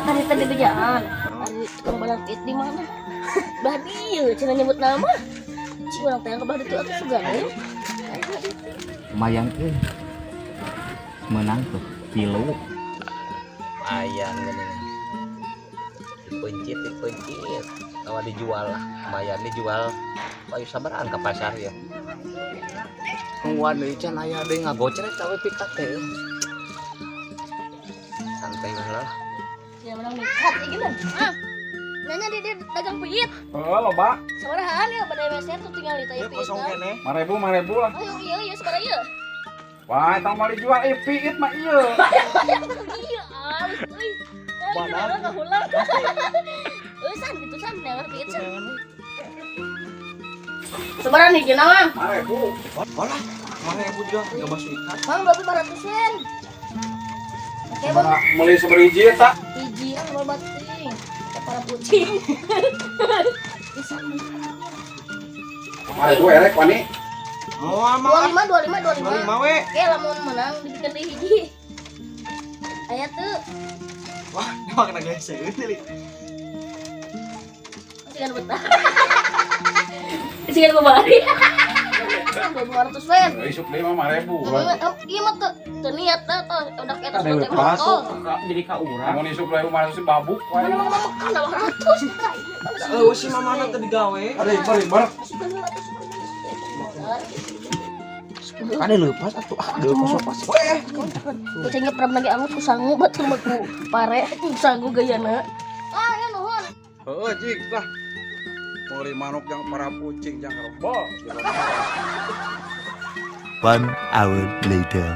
Tadi tadi bejaan. Ari tukang balang piit di mana? Bah dieu cenah nyebut nama. Cik urang teh ke bah ditu atuh sugan euy. Lumayan euy. Menang tuh tilu. Lumayan gini. Dipencit, dipencit. Tawa dijual lah. Lumayan dijual. Payu sabaraan ke pasar ya. Tungguan deui can aya deui ngagocrek tawe pikat teh. Santai lah. Ya menang mikat ieu geunan. Ah. Nanya di dia dagang piit. Heeh, loba. Sabarahaan ya pada meser tuh tinggal di taya piit. Kosong keneh. 5000, 5000 lah. Ayo iya iya sabaraha ieu. Wah, eta mah dijual piit mah ieu. Iya, alus euy. Badan kahulang. Euy san kitu san neangan piit san. Sabaraha nih hijina mah? 5000. Olah, 5000 juga enggak masuk ikan. Mang berapa 500-an? Oke, Bang. Meuli saberiji eta. Hiji ah loba teuing. Para kucing. Bisa. 5000 erek wani. Moal mah. 25 25 25. 25 we. Oke, lamun menang dibikeun deui hiji. Aya teu. Wah, emang kena geseun deui. Sigan betah. Sigan babari. 200 wen. Isuk deui mah 5000. Ieu mah teu niat dah toh udah eta Ada teh lepas. Jadi ka urang. Mun isuk deui 500 babuk wae. Mana mah makan 200. Eueuh si mamana teu digawe. Ari bari bar. Kade leupas atuh. Ah, leupas lepas. Weh, Kucingnya pernah lagi angut ku sangu batur mah ku pare ku sangu gayana. Ah, ya nuhun. Heeh, jik lah. Meuli manuk yang para pucing jang rebo. 1 hour later.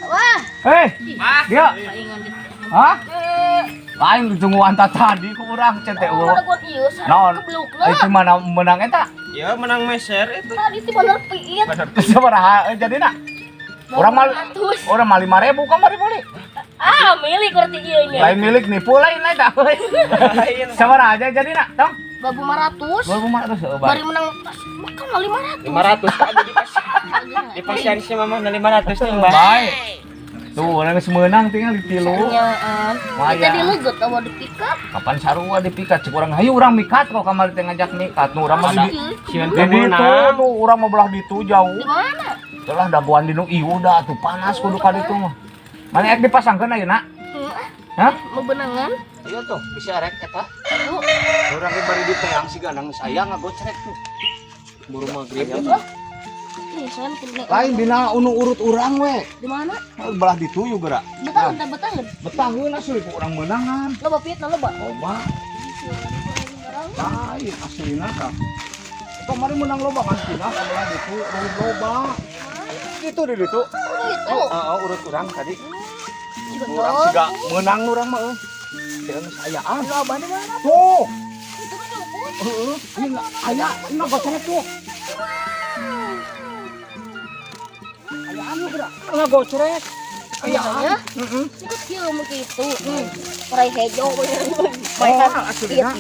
Wah, Hei, dia. palingan di. Hah? Lain tungguan tadi ku urang cen teh eueuh. Naon? Itu mana menang eta? Ya menang meser itu. Tadi ti bener piit. Sabaraha jadina? Urang mah urang mah 5000 kamari meuli. Ah, milik berarti ieu nya. Lain milik nipu lain lain tak. Sabaraha aja jadina, tong? 2500. 2500 heuh, Bari menang makan mah 500. 500 Pak di pas. Di pasian si mama 500 nih, Mbak. Baik. Tuh, urang geus meunang tinggal di tilu. Nyaan. Lumayan. Kita dileget awa dipikat. Kapan sarua dipikat cek urang hayu urang mikat kok kamari teh ngajak mikat nu urang mah di Sieun di ditu nu urang mah belah ditu jauh. Di mana? Telah dagoan di nu ieu da atuh panas kudu ka ditu mah. Mana ek dipasangkeun ayeuna? Hah? Mau benangan? Ayo tuh, bisa rek eta. Tuh. Urang ge bari diteang si gandang saya ngagocrek tuh. Buru magrib. Ih, san kudu Lain dina unu urut urang we. Di mana? Belah ditu yuk geura. Betahun tah betahun. Betahun asli ku urang meunangan. Loba piit na loba. Loba. Lain aslina ka. Kamari menang loba kan tina belah ditu urut loba. Itu di ditu. Itu. Heeh, urut urang tadi. Urang siga meunang urang mah euy. Teu geus ayaan. Loba di mana? Tuh. Itu kan nyebut. Heeh, ini aya ini gocrek tuh. Ayaan lu geura. Ngagocrek. Ayaan. Heeh. Ikut kieu mun kitu. Parai hejo. Oh, aslina.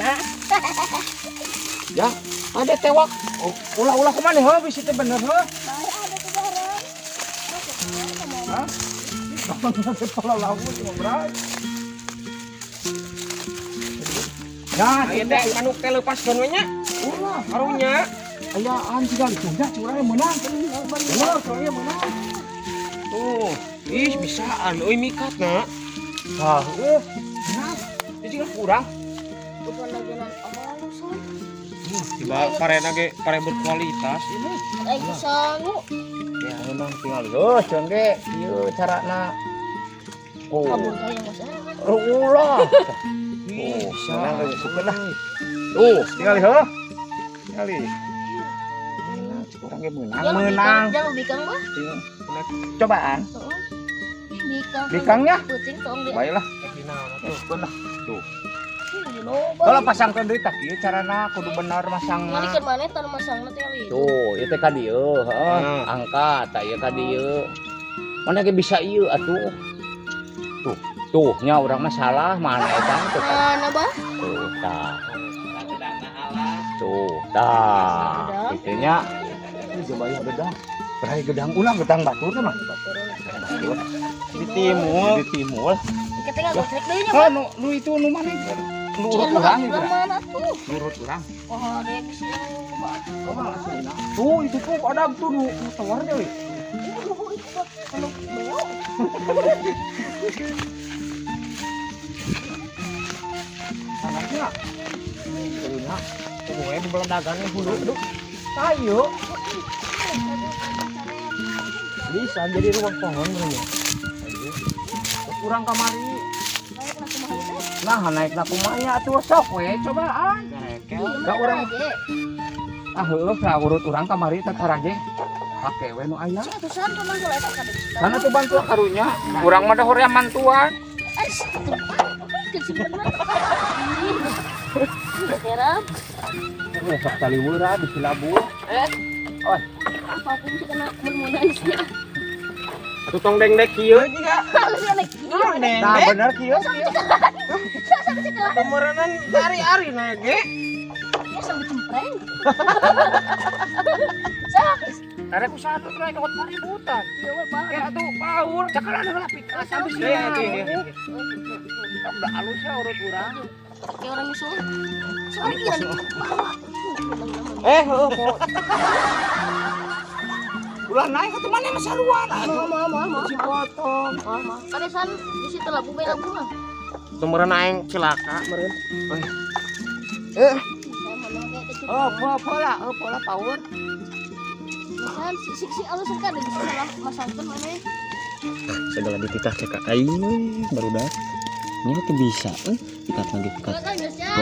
Ya, ada tewak. Oh, ulah-ulah kumaha heuh bisi teh bener heuh. Ada tuh barang. Hah? Kepala laut cuma berat. Ya, Ayo teh manuk teh lepaskeun we nya. Ulah, Karunya. ayaan juga itu ya curangnya menang. Bener, curangnya menang. Tuh, ih bisaan euy mikatna. Ah, menang. Jadi kan kurang. Bukan dagangan alus. Tiba parena ge pare berkualitas ieu. Aing sangu. Ya, memang tinggal geus ceun ge ieu carana. Oh, Kabur teh yang geus. ulah. Oh, menang geus sukeun lah. Tuh, tinggal heuh. Tinggal. Menang, cik urang ge menang, menang. Jangan bikang mah. Cobaan. Bikang. Bikangnya? Puting tong di. Baiklah. naon atuh. Bener. Tuh. Kalau pasangkeun deui tah kieu carana kudu bener masangna. Ngalikeun maneh tanah masangna teh kali. Tuh, ieu teh ka dieu, heeh. Angkat tah ieu ka dieu. Mana ge bisa ieu atuh. Tuh, tuh nya urang mah salah mana eta tuh. Mana bah? Tuh, tah. Tuh, tah. Kitu nya. Ieu bayar gedang. Berai gedang ulang gedang batur teh mah. Di timur. Di timur. Kita ngagocrek deui nya. Oh, nu itu nu mana? Nurut urang itu. Mana tuh? Nurut urang. Oh, ada yang sih. Tuh, itu tuh ada tuh nu tawar deui. Anu beo. Anaknya. Teruna. Kumaha bebeledagan hulu aduh. Tayo. Bisa jadi ruang pohon ya. Kurang kamari. Nah, naik na kumanya atuh sok we cobaan. Da urang ah heueuh ka urut urang kamari teh karage. Pake we nu aya. Sana tuh bantu karunya. Urang mah da hoream mantuan. Sok taliwura di Cilabu. Eh. Apa aku bisa kena mun-munan sih. Atuh tong dengdek kieu. Nah, bener kieu. Pemerenan ari-ari na ge. Ya sampai cempreng. Karek usaha tuh naik kot paributan. Iya we, Pak. Ya atuh paur cakaran heula pikas habis Iya, iya. Udah halus ya urut urang. Kayak orang nyusul. Soalnya gila di Eh, heueuh kok. Ulah naik ke mana mah saruan. Mau. Si potong. Mau. Kadesan di situ labu be labu mah. Tumuran aing cilaka meureun. Eh. Oh, pola, oh pola power. Misalkan si alus kan bisa salah masangkeun maneh. Segala dititah cek aing barudak. Nya teu bisa euy, pikat lagi pikat.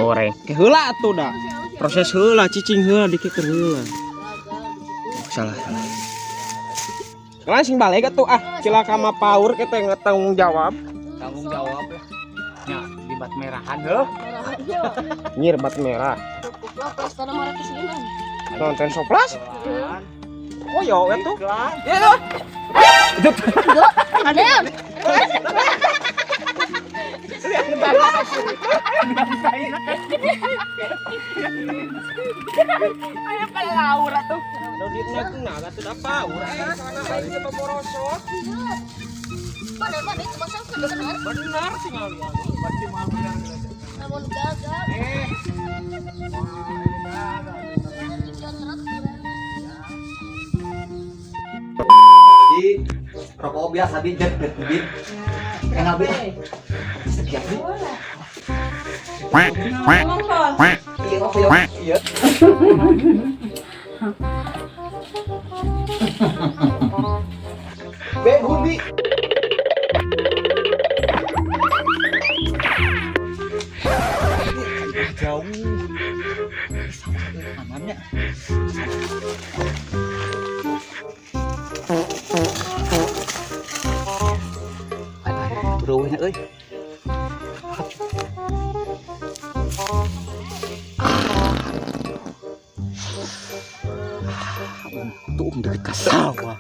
Goreng. Ke heula atuh da. Proses heula cicing heula dikeker heula. Salah salah. Langsung balik atuh ah, cilaka mah paur kita nggak tanggung jawab. Tanggung jawab lah. Nya di bat merahan heuh. Nyir bat merah. Nonton soplas? Oh yo atuh. Ya tuh. Ada. Ayo pelaur atuh. Doditna kunaon atuh da paur. Aing teh pemorosot. Mana itu masangkeun bener. Bener tinggal lihat. Pasti mah bener. Namun gagal. Eh. Di rokok biasa bi jet bi. Enak bi. Sekian bi. Iya. Be hubi. Jauh. Amannya. Bro, euy. Untung deket ka sawah.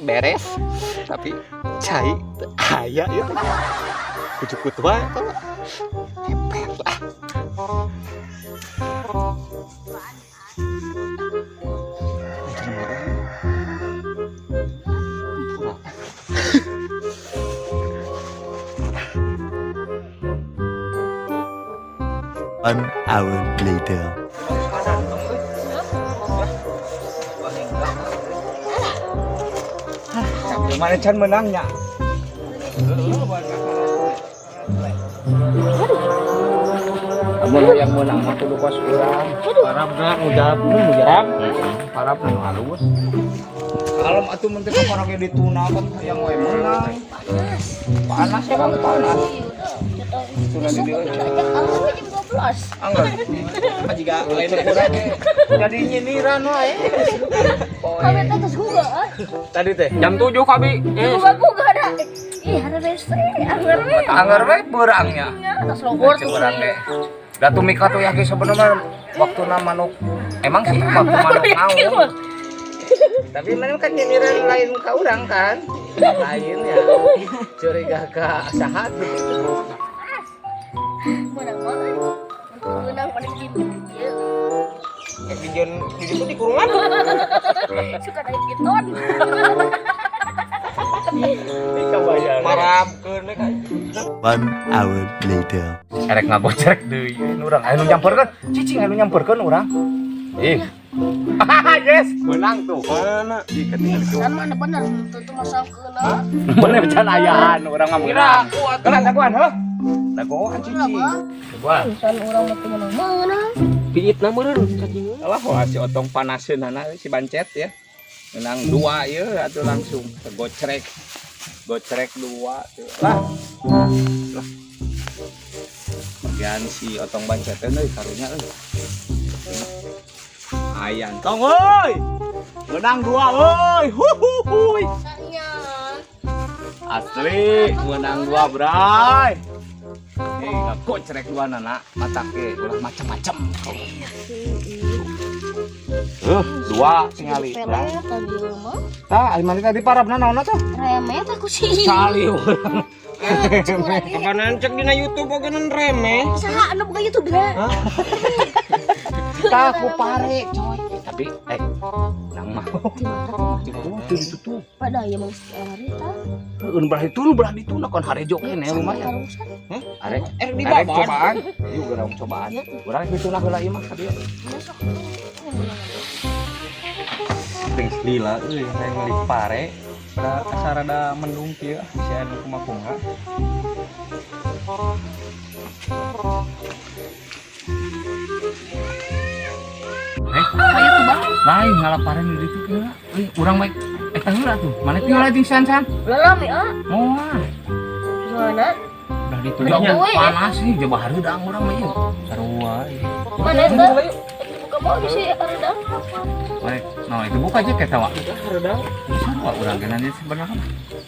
Beres. Tapi cai aya ieu teh. Kujukut wae teh. Hepet lah. One hour later. Mana can menangnya? Amun yang menang mah kudu kos urang. Parabna mujab mujab. Parabna nu halus. Kalem atuh mun teh orang ge dituna kan yang we menang. Panas ya bang panas. Tuna di dieu. Jam 12. Los. Anggar. Apa jiga lain urang Jadi nyindiran wae. Kami teh geus gugah euy. Tadi teh jam 7 kami. Gugah gugah ada. Ih, ada rese, anggar we. Anggar we beurangnya. Atas logor tuh. Urang teh. Da tuh Mika tuh yakin sebenarnya waktu manuk emang sih waktu manuk mau. Tapi mana kan nyindiran lain ka urang kan? Lain ya. Curiga ka saha tuh. Menang mah euy. Menang paling gitu. Ieu. Bijian di situ di kurungan. Suka naik piton. Marabkeun we ka. 1 hour later. Erek ngagocrek deui urang aya nu nyamperkeun, cicing aya nu nyamperkeun urang. Ih. Yes, menang tuh. Mana? Ih, ketinggalan itu. San mana bener tentu masang keuna. Bener can ayaan urang mah menang. Kena dagoan heuh. Dagoan cicing. Dagoan. San urang mah teu menang menang. Piitna meureun cacing. Alah wah si otong panaseun si bancet ya. Menang dua ya atuh langsung gocrek. Gocrek dua tuh. Lah. Lah. Bagian si otong bancet euy karunya euy. Ayan tong euy. Menang dua euy. Huhuhuy. Sanya. Asli menang dua bray. Eh, gocrek dua nana mata ke ulah macem-macem. Dua tingali. Pelet tadi mah. Tah, ai mana tadi parabna naonna tuh? Remeh teh ku si. Cali urang. Kapan cek dina YouTube oge nan remeh. Saha anu boga YouTube na? Tah ku pare coy. Tapi nang mah. Tuh ditutup. Pada ya mah hari tah. Heun belah itu, belah ditu na kon harejo keneh lumayan. Arek Di arek baban. cobaan. Yuk urang cobaan. Urang kitu lah heula ieu mah ka dieu. Geus lila euy hayang meuli pare pada asa rada mendung kieu bisi anu kumaha-kumaha. Lain ngalaparen di ditu kieu. Euy urang mah eta heula tuh. Mana tinggal jeung san-san? Lalami ah. Moal. Gimana? Udah ditu Jauh Euy. panas sih, jauh hareudang urang mah ieu. Sarua euy. Mana eta? Buka mau bisa hareudang. Baik, nah itu buka aja kita wak. Hareudang. Sarua urang ge nanti sebenarnya.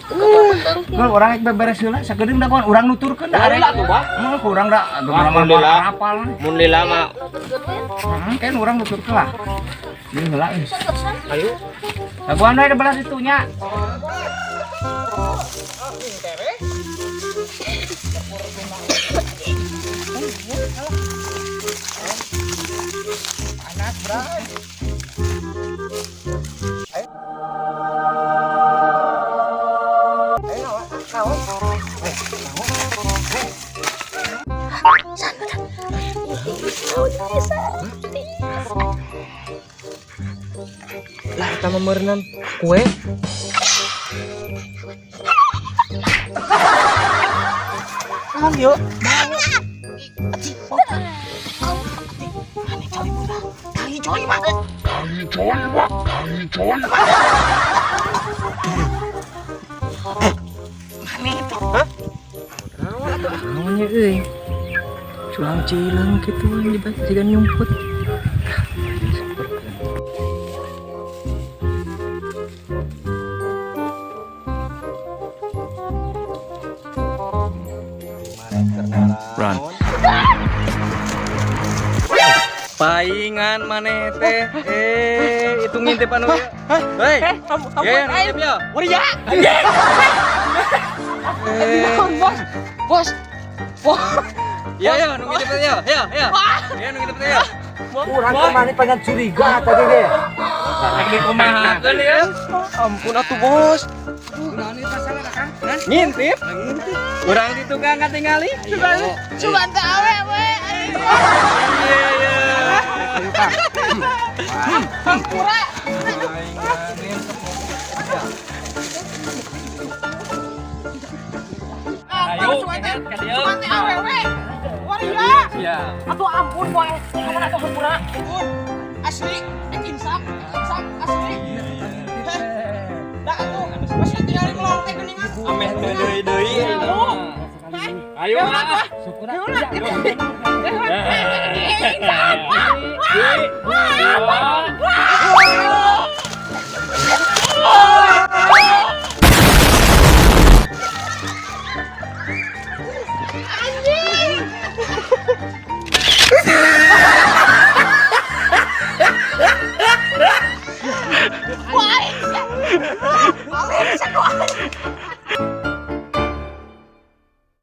Buka Gol urang rek beberes heula sakedeung dagoan urang nuturkeun da arek. Heula tuh, Bah. Heeh, urang da aduh Wah, mah alhamdulillah. apal. Mun lila mah Heeh, kan urang nuturkeun lah. Ini heula euy. ayo. Dagoan we da belah ditu nya. Lah eta mah meureunnan kue. Naon yuk? Naonnya euy. Culang cileung kitu jiga nyumput. Run. Paingan maneh teh. Itu ngintip anu ya. Hei. Ye, ngintip ya. Waria. Bos. Bos. Bos. Ya ya, nu ngintip teh ya. Ya, ya. Ya nu ngintip teh ya. Urang teh mana pengen curiga tadi ge. Rek dikumahakeun ya. Ampun atuh bos. Ngintip. Urang di tukang katingali. Cuman teh awe we. Iya, iya. Ayo, ka dieu. Cuman teh awewe. Waria. Ya. Atuh ampun boy. Kamu atuh hampura. Ampun. Asli, insaf, insaf asli. Dah atuh, masih tinggal melong teh geuningan. Ameh teu deui-deui. Hah? Ayo ah. Wah,